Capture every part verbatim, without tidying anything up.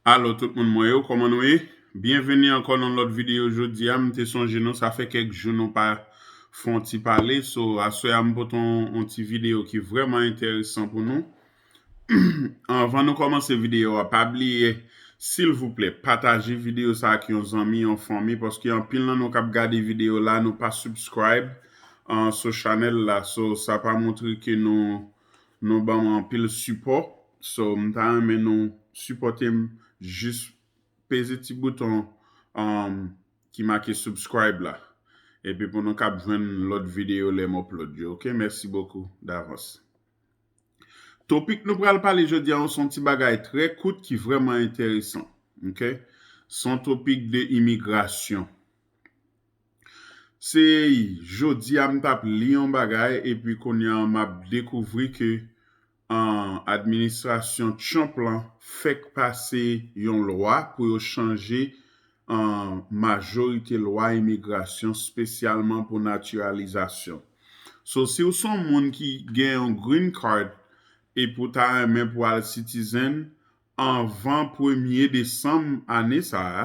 Alo tout moun mwen yo, kòman nou ye? Byenveni ankò nan lòt videyo. Jodi a, m te sonje nou, sa fè kèk jou nou pa fè yon ti pale. So, aswè a, m pote yon, yon ti videyo ki vrèman enteresan pou nou. Anvan nou kòmanse videyo a, pa bliye, silvouplè, pataje videyo sa ak yon zanmi, yon fanmi, paske anpil nan nou k ap gade videyo la, nou pa subscribe an sou chanèl la. So, sa pa montre ke nou, nou ban mwen anpil sipò. So, m ta renmen nou sipòte m, jis peze ti bouton um, ki make subscribe la. Epi pou nou kab jwenn lòt videyo lè m upload yo, oke? Mèsi bokou davans. Topik nou pral pale jodi a, se yon ti bagay trè kout ki vrèman enteresan, oke? Se yon topik de imigrasyon. Se jodi a m t ap li yon bagay, epi kounye a m ap dekouvri ke an, administrasyon Trump lan fèk pase yon lwa pou yo chanje an, majorite lwa imigrasyon, espesyalman pou natiralizasyon. So, si w se yon moun ki gen yon green card epi w ta renmen pou al citizen anvan premye desanm ane sa a,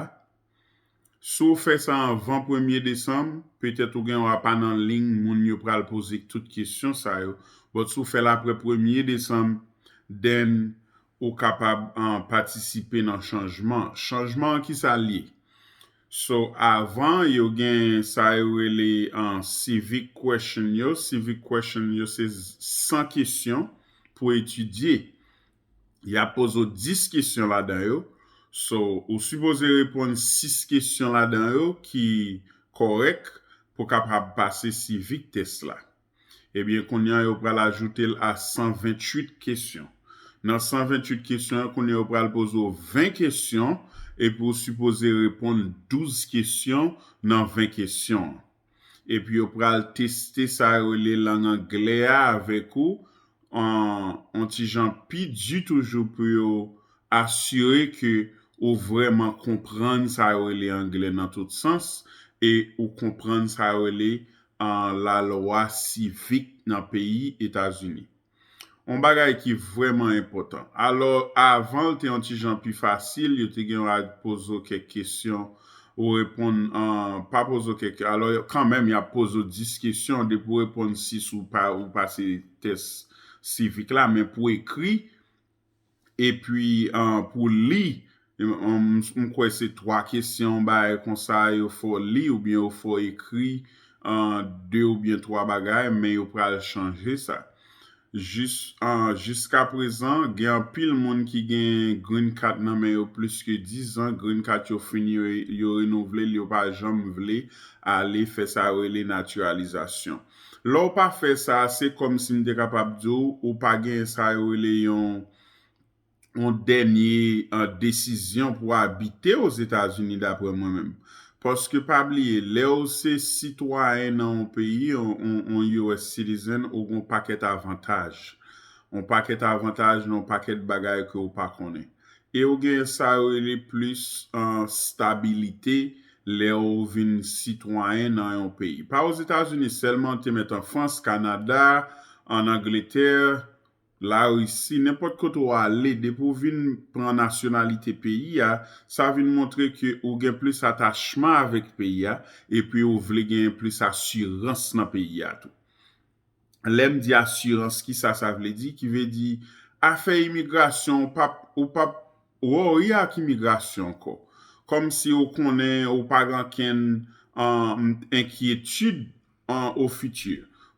si w fè sa anvan premye desanm, petèt ou gen dwa pa nan liy moun yo pral poze tout kesyon sa yo. But si w fè l apre premye desanm, then ou kapab an, patisipe nan chanjman. Chanjman an, ki sa l ye? So, avan, yo gen sa yo rele an, civic question yo. Civic question yo se san kesyon pou etidye. Y ap poze w dis kesyon ladan yo. So, ou sipoze reponn sis kesyon ladan yo ki kòrèk pou kapab pase civic test la. Ebyen, kounye a, yo pral ajoute l a san venntuit kesyon. Nan san venntuit kesyon yo, kounye a, yo pral poze w ven kesyon, epi ou sipoze reponn douz kesyon nan ven kesyon an. Epi yo pral teste sa yo rele lang anglè a avèk ou, an, yon ti jan pi di toujou pou yo asire ke ou vrèman konprann sa yo rele anglè nan tout sans e ou konprann sa yo rele an, lalwa sivik nan peyi Etazini. Yon bagay ki vrèman enpòtan. Alò, avan l te yon ti jan pi fasil, yo te gen dwa poze w kèk kesyon, ou reponn, an, pa poze w kèk, alò, kanmenm, y ap poze w dis kesyon, depi w reponn sis ou pa, ou pase tès sivik la, men pou ekri, epi, an, pou li, m, m, m kwè se twa kesyon, yon bagay konsa, yo fè w li oubyen yo fè w ekri, an, de oubyen twa bagay, men yo pral chanje sa. Jis, an, jiskaprezan, gen anpil moun ki gen green card nan men yo plis ke diz an, green card yo fini, yo, yo renouvle l, yo pa janm vle ale fè sa yo rele natiralizasyon. Lè w pa fè sa, se kòmsi m te kapab di w, ou pa gen sa yo rele yon, yon dènye, an, desizyon pou abite Ozetazini, daprè mwen menm. Paske pa bliye, lè w se sitwayen nan yon peyi, yon, yon, yon U S citizen, ou gen yon pakèt avantaj. Yon pakèt avantaj nan yon pakèt bagay ke w pa konnen. E w gen sa yo rele plis, an, stabilite lè w vin sitwayen nan yon peyi. Pa Ozetazini sèlman, te mèt an Frans, Kanada, an Angletè, Larisi, nenpòt kote w ale, depi w vin pran nasyonalite peyi a, sa vin montre ke ou gen plis atachman avèk peyi a, epi ou vle gen plis asirans nan peyi a tou. Lè m di asirans, kisa sa vle di? Ki vle di, afè imigrasyon, ou p ap, ou p ap wori ak imigrasyon ankò. Kòmsi ou konnen ou pa gen okenn, an, enkyetid, an, o fiti.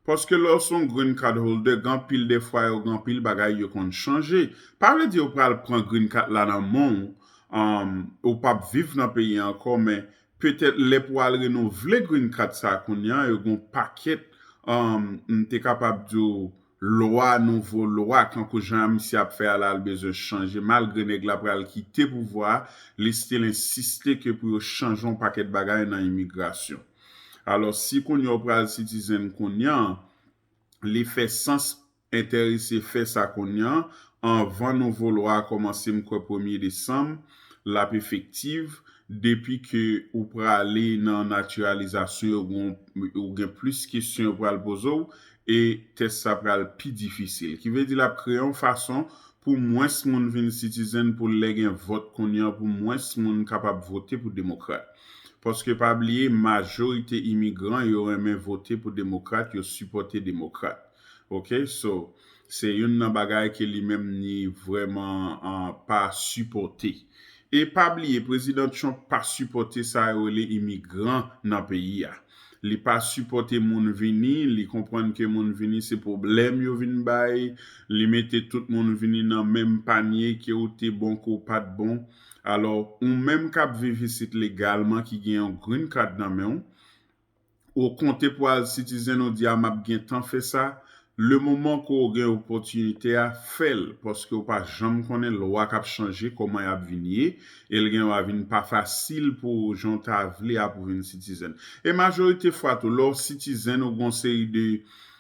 Paske lè w se yon green card holder, gen anpil dèfwa, yo gen anpil bagay yo konn chanje. Pa vle di yo pral pran green card la nan men w, an, ou p ap viv nan peyi a ankò, men petèt lè pou w al renouvle green card sa a kounye a, yo gen yon pakèt, an, m te kapab di w, lwa, nouvo lwa, kankou jan misye ap fè a la, l bezwen chanje, malgre nèg la pral kite pouvwa a, li still ensiste ke pou yo chanje yon pakèt bagay nan imigrasyon. Alò, si kounye a w pral citizen kounye a, li fè sans enterese fè sa kounye a, anvan nouvo lwa a kòmanse, m kwè premye desanm, l ap efektiv, depi ke ou prale nan natiralizasyon, yo gen, ou gen plis kesyon yo pral poze w, e tès sa pral pi difisil. Ki vle di l ap kreye yon fason pou mwens moun vin citizen, pou lè gen vòt kounye a, pou mwens moun kapab vote pou demokrat. Paske pa bliye, majorite imigran yo renmen vote pou demokrat, yo sipòte demokrat. Ok, so se youn nan bagay ke li menm ni vrèman uh, pa sipòte. E pa bliye, Prezidan Trump pa sipòte sa yo rele imigran nan peyi a. Li pa sipòte moun vini, li konprann ke moun vini se pwoblèm yo vin bay, li mete tout moun vini nan menm panye, ke ou te bon, ke ou pa t bon. Alò, ou menm k ap viv isit legalman, ki gen yon green card nan men w, ou konte pou al citizen, ou di a m ap gentan fè sa, le moman ke w gen opòtinite a, fè l, paske w pa janm konnen lwa k ap chanje, kòman y ap vin ye, e l gen dwa vin pa fasil pou jan w ta vle a pou vin citizen. E majorite fwa tou, lè w citizen, ou gen yon seri de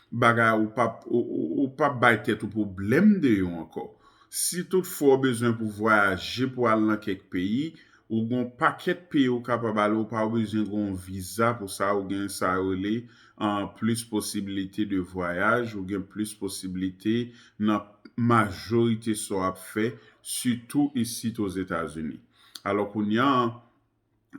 bagay ou p ap ou, ou, ou p ap bay tèt ou pwoblèm de yo ankò. Si toutfwa w bezwen pou vwayaje pou al nan kèk peyi, ou gen yon pakèt peyi ou kapab ale, ou pa bezwen gen yon viza pou sa, ou gen sa yo rele an plis posibilite de vwayaj, ou gen plis posibilite nan majorite sa w ap fè, sitou isit Ozetazini. Alò kounye a,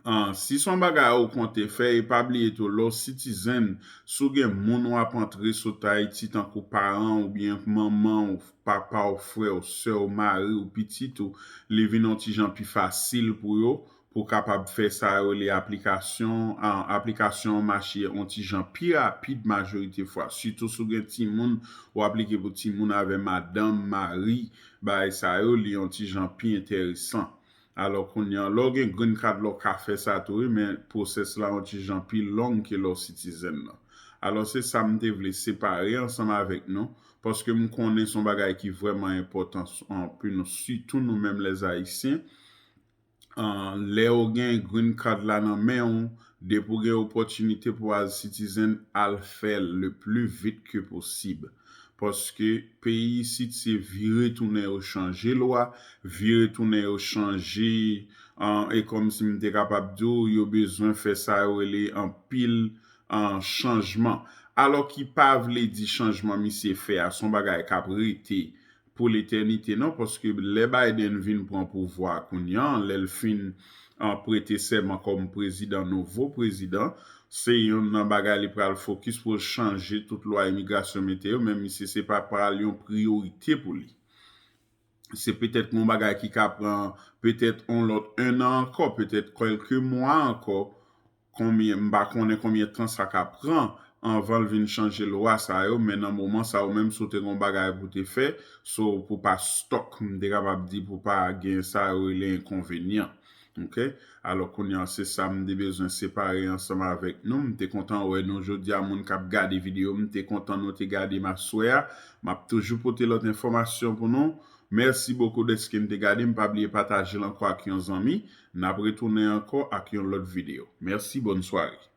an, si se yon bagay ou konte fè, e pa bliye tou, lè w citizen, si w gen moun w ap antre sot Ayiti tankou paran w oubyen manman w, papa w, frè w, sè w, mari w, pitit ou, li vin yon ti jan pi fasil pou yo, pou kapab fè sa yo rele aplikasyon, an, aplikasyon an mache yon ti jan pi rapid majorite fwa. Sitou si w gen timoun, ou aplike pou timoun avè madanm, mari, bagay sa yo, li yon ti jan pi enteresan. Alò kounye a, lè w gen green card la, w ka fè sa tou, wi, men pwosès la yon ti jan pi long ke lè w citizen nan. Alò se sa m te vle separe ansanm avèk nou, paske m konnen se yon bagay ki vrèman enpòtan pou nou, sitou nou menm lèzayisyen. An, lè w gen green card la nan men w, depi w gen opòtinite pou al citizen, al fè l le plus vite que possible. Paske peyi isit se vire tounen yo chanje lwa, vire tounen yo chanje, an, e kòmsi m te kapab di w, yo bezwen fè sa yo rele anpil, an, chanjman. Alò ki pa vle di chanjman misye fè a se yon bagay k ap rete pou letènite non, paske lè Biden vin pran pouvwa a kounye a, lè l fin, an, prete sèman kòm prezidan, nouvo prezidan, se youn nan bagay li pral fokis pou l chanje tout lwa imigrasyon mete yo, men misye se pa pral yon priyorite pou li. Se petèt yon bagay ki ka pran petèt yon lòt en an ankò, petèt kèlke mwa ankò, konbyen, m pa konnen konbyen tan sa ka pran anvan l vin chanje lwa sa yo, men nan moman sa ou menm si w te gen yon bagay pou te fè, so pou pa stòk, m te kapab di pou pa gen sa yo rele enkonvenyan. Ok? Alò kounye a se sa m te bezwen separe ansanm avèk nou. M te kontan wè nou jodi a, moun k ap gade videyo, m te kontan nou te gade m aswè a. M ap toujou pote lòt enfòmasyon pou nou. Mèsi bokou dèske n te gade m. Pa bliye pataje l ankò ak yon zanmi. N ap retounen ankò ak yon lòt videyo. Mèsi, bòn sware.